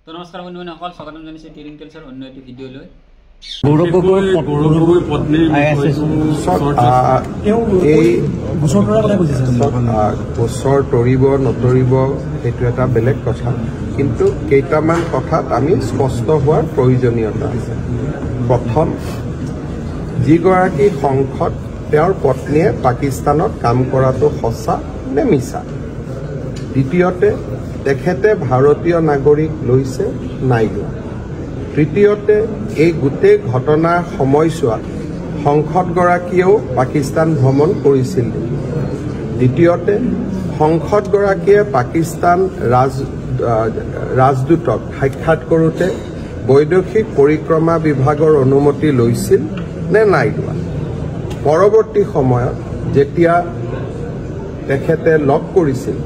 তো নমস্কাৰ বন্ধুসকল, স্বাগতম জনাইছোঁ টিৰিং টেলছৰ অন্য এটি ভিডিঅ'লৈ। গৌৰৱ গগৈৰ গৌৰৱ গগৈৰ পত্নীৰ এই গোচৰ তৰাৰ কথা কৈছে। গোচৰ তৰিব নতৰিব সেইটো এটা বেলেগ কথা, কিন্তু কেইটামান কথাত আমি স্পষ্ট হোৱাৰ প্ৰয়োজনীয়তা আছে। প্ৰথম, যিগৰাকী সাংসদ তেওঁৰ পত্নীয়ে পাকিস্তানত কাম কৰাটো সঁচা নে মিছা? দ্বিতীয়তে, তেখেতে ভাৰতীয় নাগৰিক লৈছে নাই লোৱা? তৃতীয়তে, এই গোটেই ঘটনাৰ সময়ছোৱাত সাংসদগৰাকীয়েও পাকিস্তান ভ্ৰমণ কৰিছিল নেকি? দ্বিতীয়তে, সাংসদগৰাকীয়ে পাকিস্তান ৰাজদূতক সাক্ষাৎ কৰোঁতে বৈদেশিক পৰিক্ৰমা বিভাগৰ অনুমতি লৈছিল নে নাই লোৱা? পৰৱৰ্তী সময়ত যেতিয়া তেখেতে লগ কৰিছিল,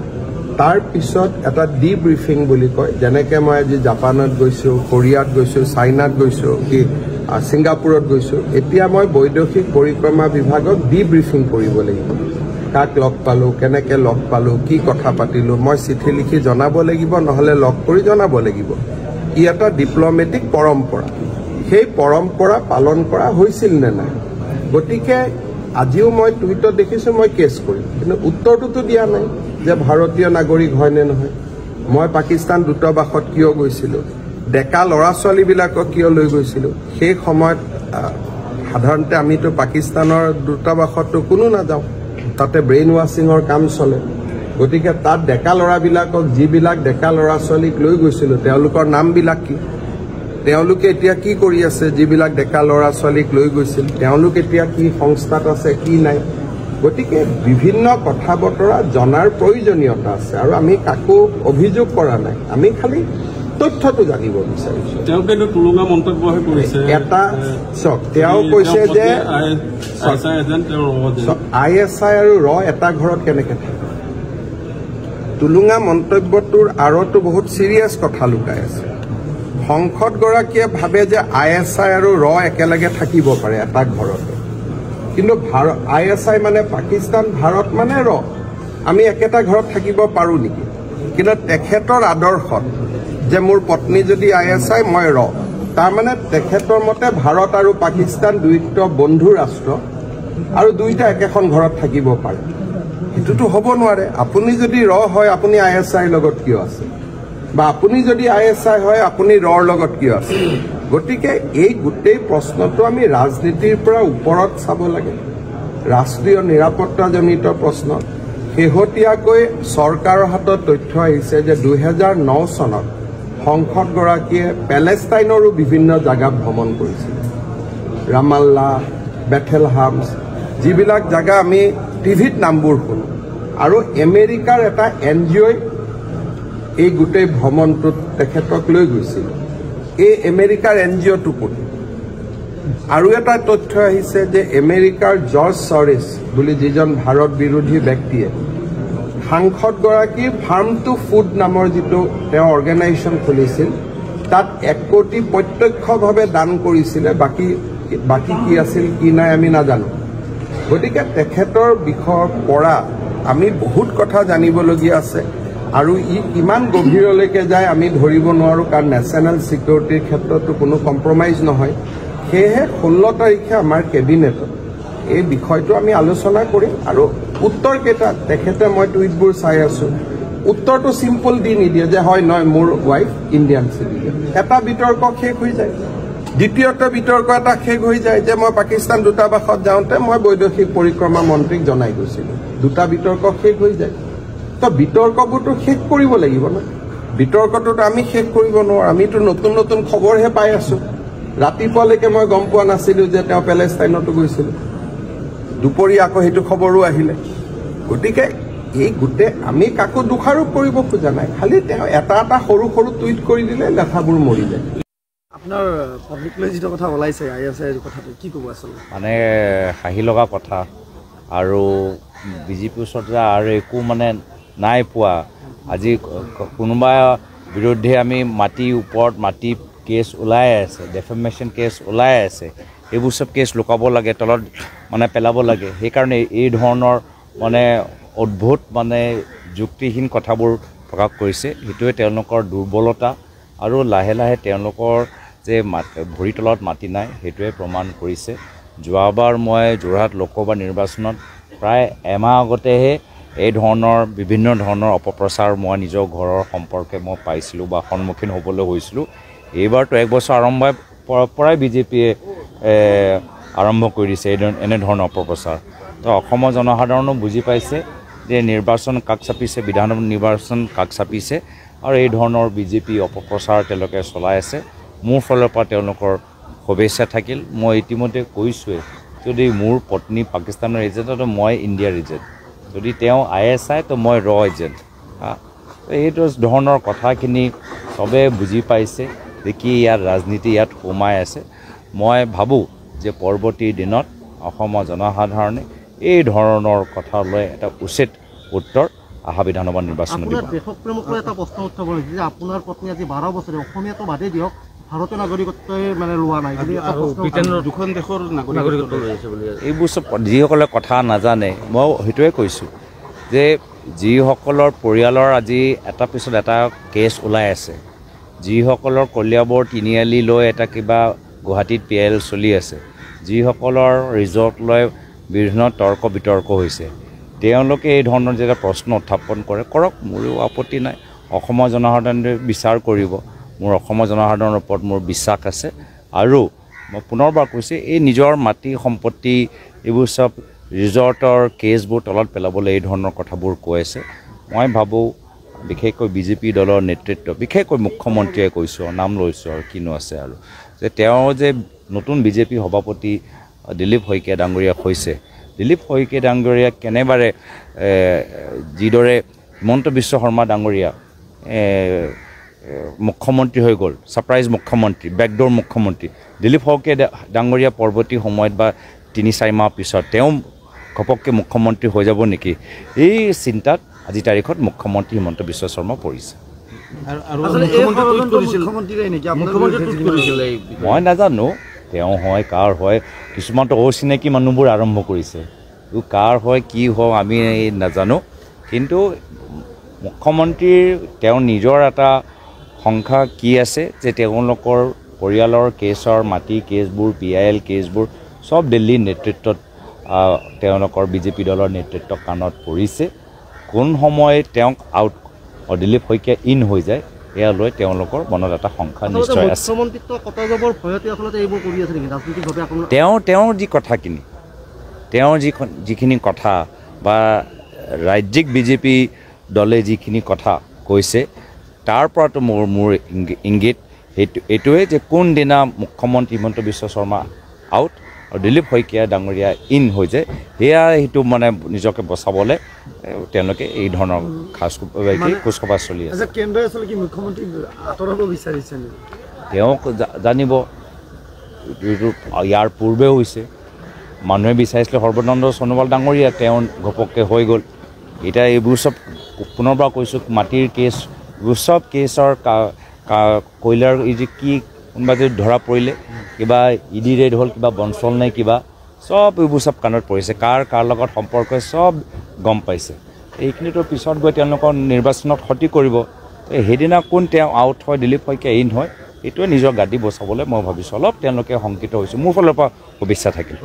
তাৰ পিছত এটা ডি ব্ৰিফিং বুলি কয়, যেনেকৈ মই আজি জাপানত গৈছোঁ, কোৰিয়াত গৈছোঁ, চাইনাত গৈছোঁ, কি ছিংগাপুৰত গৈছোঁ, এতিয়া মই বৈদেশিক পৰিক্ৰমা বিভাগক ডি ব্ৰিফিং কৰিব লাগিব। কাক লগ পালোঁ, কেনেকৈ লগ পালোঁ, কি কথা পাতিলোঁ, মই চিঠি লিখি জনাব লাগিব, নহ'লে লগ কৰি জনাব লাগিব। ই এটা ডিপ্ল'মেটিক পৰম্পৰা। সেই পৰম্পৰা পালন কৰা হৈছিল নে নাই? গতিকে আজিও মই টুইটত দেখিছোঁ মই কেছ কৰিম, কিন্তু উত্তৰটোতো দিয়া নাই যে ভাৰতীয় নাগৰিক হয় নে নহয়, মই পাকিস্তান দূতাবাসত কিয় গৈছিলোঁ, ডেকা ল'ৰা ছোৱালীবিলাকক কিয় লৈ গৈছিলোঁ। সেই সময়ত সাধাৰণতে আমিতো পাকিস্তানৰ দূতাবাসততো কোনো নাযাওঁ, তাতে ব্ৰেইন ৱাশ্বিঙৰ কাম চলে। গতিকে তাত ডেকা ল'ৰাবিলাকক, যিবিলাক ডেকা ল'ৰা ছোৱালীক লৈ গৈছিলোঁ, তেওঁলোকৰ নামবিলাক কি, তেওঁলোকে এতিয়া কি কৰি আছে, যিবিলাক ডেকা ল'ৰা ছোৱালীক লৈ গৈছিল তেওঁলোক এতিয়া কি সংস্থাত আছে কি নাই। গতিকে বিভিন্ন কথা বতৰা জনাৰ প্ৰয়োজনীয়তা আছে আৰু আমি কাকো অভিযোগ কৰা নাই, আমি খালি তথ্যটো জানিব বিচাৰিছোঁ। তেওঁ কিন্তু টুলুঙা মন্তব্যহে কৰিছে। এটা চাওক, তেওঁ কৈছে যে I S I আৰু ৰ এটা ঘৰত কেনেকে থাকে। টুলুঙা মন্তব্যটোৰ আঁৰতো বহুত চিৰিয়াছ কথা লুকাই আছে। সাংসদগৰাকীয়ে ভাবে যে I S I আৰু ৰ একেলগে থাকিব পাৰে এটা ঘৰতে, কিন্তু I S I মানে পাকিস্তান, ভাৰত মানে ৰ, আমি একেটা ঘৰত থাকিব পাৰোঁ নেকি? কিন্তু তেখেতৰ আদৰ্শত যে মোৰ পত্নী যদি I S I, মই ৰ, তাৰমানে তেখেতৰ মতে ভাৰত আৰু পাকিস্তান দুয়োটা বন্ধু ৰাষ্ট্ৰ আৰু দুয়োটা একেখন ঘৰত থাকিব পাৰে। সেইটোতো হ'ব নোৱাৰে। আপুনি যদি ৰ হয়, আপুনি I S আইৰ লগত কিয় আছে? বা আপুনি যদি I S I হয়, আপুনি ৰৰ লগত কিয় আছে? গতিকে এই গোটেই প্ৰশ্নটো আমি ৰাজনীতিৰ পৰা ওপৰত চাব লাগে, ৰাষ্ট্ৰীয় নিৰাপত্তাজনিত প্ৰশ্ন। শেহতীয়াকৈ চৰকাৰৰ হাতত তথ্য আহিছে যে 2009 চনত সাংসদগৰাকীয়ে পেলেষ্টাইনৰো বিভিন্ন জাগা ভ্ৰমণ কৰিছিল, ৰামাল্লা, বেথেলহামছ, যিবিলাক জাগা আমি টিভিত নামবোৰ শুনো। আৰু আমেৰিকাৰ এটা এন জি অ'ই এই গোটেই ভ্ৰমণটোত তেখেতক লৈ গৈছিল। এই আমেৰিকাৰ এন জি অ'টো কোন? আৰু এটা তথ্য আহিছে যে আমেৰিকাৰ জৰ্জ চৰেছ বুলি যিজন ভাৰত বিৰোধী ব্যক্তিয়ে সাংসদগৰাকীৰ ফাৰ্ম টু ফুড নামৰ যিটো তেওঁ অৰ্গেনাইজেশ্যন খুলিছিল, তাত 1 কোটি প্ৰত্যক্ষভাৱে দান কৰিছিলে, বাকী কি আছিল কি নাই আমি নাজানো। গতিকে তেখেতৰ বিষয়ৰ পৰা আমি বহুত কথা জানিবলগীয়া আছে আৰু ই কিমান গভীৰলৈকে যায় আমি ধৰিব নোৱাৰোঁ, কাৰণ নেশ্যনেল ছিকিউৰিটিৰ ক্ষেত্ৰতো কোনো কম্প্ৰমাইজ নহয়। সেয়েহে 16 তাৰিখে আমাৰ কেবিনেটত এই বিষয়টো আমি আলোচনা কৰিম আৰু উত্তৰ কেইটা তেখেতে, মই টুইটবোৰ চাই আছোঁ, উত্তৰটো চিম্পল দি নিদিয়ে যে হয় নহয় মোৰ ৱাইফ ইণ্ডিয়ান চিটিজেন। এটা বিতৰ্ক শেষ হৈ যায়। দ্বিতীয়তে বিতৰ্ক এটা শেষ হৈ যায় যে মই পাকিস্তান দূতাবাসত যাওঁতে মই বৈদেশিক পৰিক্ৰমা মন্ত্ৰীক জনাই গৈছিলোঁ। দুটা বিতৰ্ক শেষ হৈ যায়। তো বিতৰ্কবোৰতো শেষ কৰিব লাগিব ন? বিতৰ্কটোতো আমি শেষ কৰিব নোৱাৰোঁ, আমিতো নতুন নতুন খবৰহে পাই আছোঁ। ৰাতিপুৱালৈকে মই গম পোৱা নাছিলোঁ যে তেওঁ পেলেষ্টাইনতো গৈছিল, দুপৰীয়া আকৌ সেইটো খবৰো আহিলে। গতিকে এই গোটেই আমি কাকো দোষাৰোপ কৰিব খোজা নাই, খালি তেওঁ এটা এটা সৰু সৰু টুইট কৰি দিলে লেঠাবোৰ মৰি যায়। আপোনাৰ পত্নীক লৈ যিটো কথা ওলাইছে I S আইৰ কথাটো কি ক'ব? আচলতে মানে হাঁহি লগা কথা, আৰু বিজেপিৰ ওচৰত আৰু একো মানে নাই পোৱা। আজি কোনোবা বিৰুদ্ধে আমি মাটিৰ ওপৰত মাটি কেছ ওলাই আছে, ডেফেমেশ্যন কেছ ওলাই আছে, এইবোৰ চব কেছ লুকাব লাগে, তলত মানে পেলাব লাগে। সেইকাৰণে এই ধৰণৰ মানে অদ্ভুত মানে যুক্তিহীন কথাবোৰ প্ৰকাশ কৰিছে। সেইটোৱে তেওঁলোকৰ দুৰ্বলতা, আৰু লাহে লাহে তেওঁলোকৰ যে ভৰি তলত মাটি নাই সেইটোৱে প্ৰমাণ কৰিছে। যোৱাবাৰ মই যোৰহাট লোকসভা নিৰ্বাচনত প্ৰায় এমাহ আগতেহে এই ধৰণৰ বিভিন্ন ধৰণৰ অপপ্ৰচাৰ মই নিজৰ ঘৰৰ সম্পৰ্কে মই পাইছিলোঁ বা সন্মুখীন হ'বলৈ হৈছিলোঁ। এইবাৰতো এক বছৰ আৰম্ভ পৰাই বিজেপিয়ে আৰম্ভ কৰি দিছে এই এনেধৰণৰ অপপ্ৰচাৰ। তো অসমৰ জনসাধাৰণো বুজি পাইছে যে নিৰ্বাচন কাক চাপিছে, বিধানসভা নিৰ্বাচন কাক চাপিছে আৰু এই ধৰণৰ বিজেপি অপপ্ৰচাৰ তেওঁলোকে চলাই আছে। মোৰ ফালৰ পৰা তেওঁলোকৰ শুভেচ্ছা থাকিল। মই ইতিমধ্যে কৈছোঁৱেই, যদি মোৰ পত্নী পাকিস্তানৰ এজেণ্ট তো মই ইণ্ডিয়াৰ এজেণ্ট, যদি তেওঁ ISI তো মই ৰ এজেণ্ট। এইটো ধৰণৰ কথাখিনি চবে বুজি পাইছে যে কি ইয়াত ৰাজনীতি ইয়াত সোমাই আছে। মই ভাবোঁ যে পৰৱৰ্তী দিনত অসমৰ জনসাধাৰণে এই ধৰণৰ কথা লৈ এটা উচিত উত্তৰ অহা বিধানসভা নিৰ্বাচনত দিব। দেশপ্ৰেমক লৈ এটা প্ৰশ্ন উত্থাপন হৈছে যে আপোনাৰ পত্নী আজি 12 বছৰে অসমীয়াটো বাদেই দিয়ক, ভাৰতীয় নাগৰিকত্বই মানে লোৱা নাই, দুখন দেশৰ নাগৰিকত্ব লৈ আছে বুলি এইবোৰ চব যিসকলে কথা নাজানে, মই সেইটোৱে কৈছোঁ যে যিসকলৰ পৰিয়ালৰ আজি এটা পিছত এটা কেছ ওলাই আছে, যিসকলৰ কলিয়াবৰ তিনিআলি লৈ এটা কিবা গুৱাহাটীত PIL চলি আছে, যিসকলৰ ৰিজৰ্ট লৈ বিভিন্ন তৰ্ক বিতৰ্ক হৈছে, তেওঁলোকে এই ধৰণৰ যেতিয়া প্ৰশ্ন উত্থাপন কৰে কৰক, মোৰো আপত্তি নাই। অসমৰ জনসাধাৰণে বিচাৰ কৰিব, মোৰ অসমৰ জনসাধাৰণৰ ওপৰত মোৰ বিশ্বাস আছে। আৰু মই পুনৰবাৰ কৈছোঁ, এই নিজৰ মাটি সম্পত্তি এইবোৰ চব ৰিজৰ্টৰ কেছবোৰ তলত পেলাবলৈ এই ধৰণৰ কথাবোৰ কৈ আছে। মই ভাবোঁ বিশেষকৈ বিজেপি দলৰ নেতৃত্ব, বিশেষকৈ মুখ্যমন্ত্ৰীয়ে কৈছোঁ, নাম লৈছোঁ আৰু কিনো আছে আৰু, যে তেওঁ যে নতুন বিজেপি সভাপতি দিলীপ শইকীয়া ডাঙৰীয়া হৈছে, দিলীপ শইকীয়া ডাঙৰীয়া কেনেবাৰে যিদৰে হিমন্ত বিশ্ব শৰ্মা ডাঙৰীয়া মুখ্যমন্ত্ৰী হৈ গ'ল, ছাৰপ্ৰাইজ মুখ্যমন্ত্ৰী, বেকডোৰ মুখ্যমন্ত্ৰী, দিলীপ শইকীয়া ডাঙৰীয়া পৰৱৰ্তী সময়ত বা 3-4 মাহ পিছত তেওঁ ঘপককৈ মুখ্যমন্ত্ৰী হৈ যাব নেকি, এই চিন্তাত আজি তাৰিখত মুখ্যমন্ত্ৰী হিমন্ত বিশ্ব শৰ্মা পৰিছে। মই নাজানো তেওঁ হয় কাৰ হয়, কিছুমানতো অচিনাকি মানুহবোৰ আৰম্ভ কৰিছে, কাৰ হয় কি হয় আমি নাজানো। কিন্তু মুখ্যমন্ত্ৰীৰ তেওঁ নিজৰ এটা সংখ্যা কি আছে যে তেওঁলোকৰ পৰিয়ালৰ কেছৰ মাটি কেছবোৰ, PIL কেছবোৰ চব দিল্লীৰ নেতৃত্বত তেওঁলোকৰ বিজেপি দলৰ নেতৃত্ব কাণত পৰিছে। কোন সময়ত তেওঁক আউট দিলীপ শইকীয়া ইন হৈ যায় এয়া লৈ তেওঁলোকৰ মনত এটা সংখ্যা নিশ্চয় আছে। তেওঁৰ যি কথাখিনি, তেওঁৰ যিখিনি কথা বা ৰাজ্যিক বিজেপি দলে যিখিনি কথা কৈছে তাৰ পৰাতো মোৰ ইংগিত সেইটো এইটোৱে যে কোনদিনা মুখ্যমন্ত্ৰী হিমন্ত বিশ্ব শৰ্মা আউট আৰু দিলীপ শইকীয়া ডাঙৰীয়া ইন হৈ যায়, সেয়া সেইটো মানে নিজকে বচাবলৈ তেওঁলোকে এই ধৰণৰ খোজকপা চলি আছে। তেওঁক জানিব, ইয়াৰ পূৰ্বেও হৈছে, মানুহে বিচাৰিছিলে সৰ্বানন্দ সোণোৱাল ডাঙৰীয়া, তেওঁ ঘপককৈ হৈ গ'ল। এতিয়া এইবোৰ চব পুনৰবাৰ কৈছোঁ, মাটিৰ কেছ, এইবোৰ চব কেছৰ কয়লাৰ এই যে কি কোনোবা যদি ধৰা পৰিলে কিবা ইডি ৰেড হ'ল, কিবা বঞ্চল নে কিবা, চব এইবোৰ চব কাণত পৰিছে, কাৰ কাৰ লগত সম্পৰ্ক চব গম পাইছে। এইখিনিতো পিছত গৈ তেওঁলোকৰ নিৰ্বাচনত ক্ষতি কৰিব। সেইদিনা কোন তেওঁ আউট হয়, দিলীপ শইকীয়া ইন হয়, এইটোৱে নিজৰ গাদী বচাবলৈ মই ভাবিছোঁ অলপ তেওঁলোকে শংকিত হৈছে। মোৰ ফালৰ পৰা শুভেচ্ছা থাকিল।